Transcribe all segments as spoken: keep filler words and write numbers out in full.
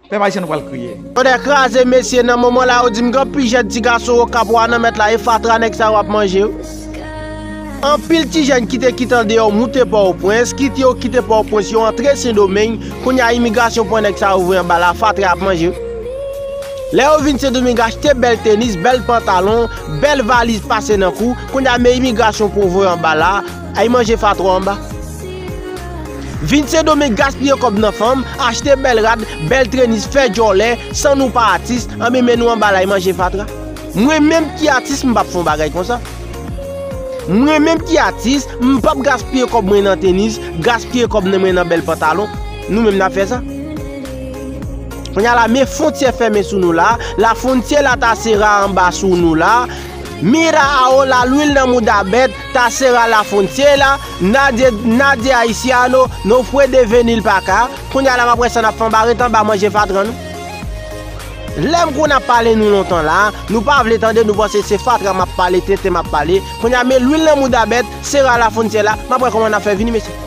Pèp ayisyen, nou pral kriye. Tande kraze mesye, nan moman la yo di m gen anpil jèn ti gason Okap Wananmèt la, e fatra nèg sa yo ap manje yo. Anpil ti jèn ki te kite andeyò moute Pòtoprens, kite yo kite Pòtoprens, yo antre Sendomeng, kounye a imigrasyon pran nèg sa yo voye anba la, fatra ap manje yo. Lè yo vin Sendomeng achte bèl tenis, bèl pantalon, bèl valiz pase nan kou, kounye a men imigrasyon pou voye anba la, ay manje fatra anba. Vin Sendomeng gaspiye kòb nan fanm, achte bèl rad, bèl tenis, fè djòlè, san nou pa atis, anben men nou anba la, y manje fatra. Mwen menm ki atis, m p ap fè yon bagay konsa. Mwen menm ki atis, m p ap gaspiye kòb mwen nan tenis, gaspiye kòb nan mwen nan bèl pantalon. Nou menm n ap fè sa. Kounye a la, men fwontyè fèmen sou nou la, lafwontyè la ta sera anba sou nou la, Mira ahora, lwil nan mouda bèt, ta sera la frontiera, nadie, nadie haitiano no puede venir pa acá. Kounye a la m ap wè sa n ap fè anba, ret anba manje fatra nou. Lè m konn ap pale nou lontan la, nou pa vle tande, nou panse se fatra m ap pale, tenten m ap pale. Kounye a men lwil nan mouda bèt, sera la frontiera, m ap wè kòman n ap fè vini mesye.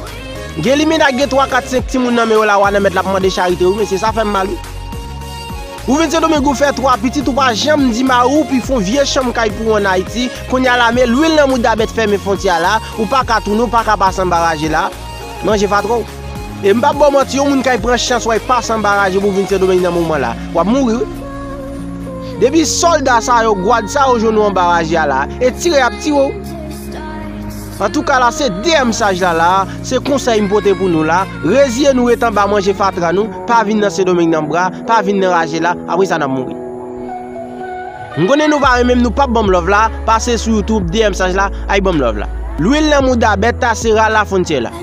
Gen limena gen twa, kat, senk timoun nan men yo la, Wananmèt la ap mande charite wi mesye, sa fè m mal wi. Ou vin Sendomeng ou fè twa pitit, ou pa janm di mari w pou fè yon vye chanm kay pou ou ann Ayiti. Kounye a la men lwil nan mouda bèt fèmen fwontyè a la, ou pa ka tounen, ou pa ka pase anba raje la. Manje fatra w. E m p ap ba w manti, yon moun kay pran chans w al pase anba raje pou w vin Sendomeng nan moman la, w ap mouri wi. Depi sòlda sa yo, gwad sa yo jwenn ou anba raje a la, e tire y ap tire w. Antouka la se dèyè mesaj la la, se konsèy m pote pou nou la, reziye nou ret anba manje fatra nou, pa vin nan Sendomeng nan bra, pa vin nan raje la, apre sa n ap mouri. M konnen nou pa renmen m, nou p ap ban m love la, pase sou YouTube, dèyè mesaj la, ay ban m love la. Lwil nan mouda bèt ta sera la frontiera.